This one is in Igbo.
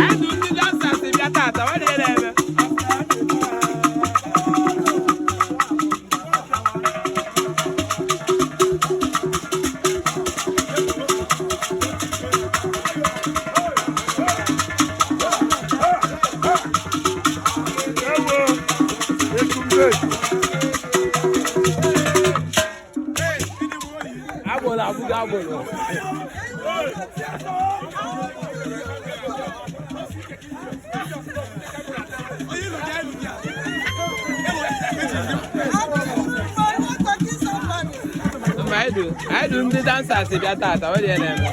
Anyị du ndị dansas bịa tata, ọ dị na-eme. Agbolo abụghị agbolo. Mba, anyị du ndị dansas bịa tata, ọ dị na-eme.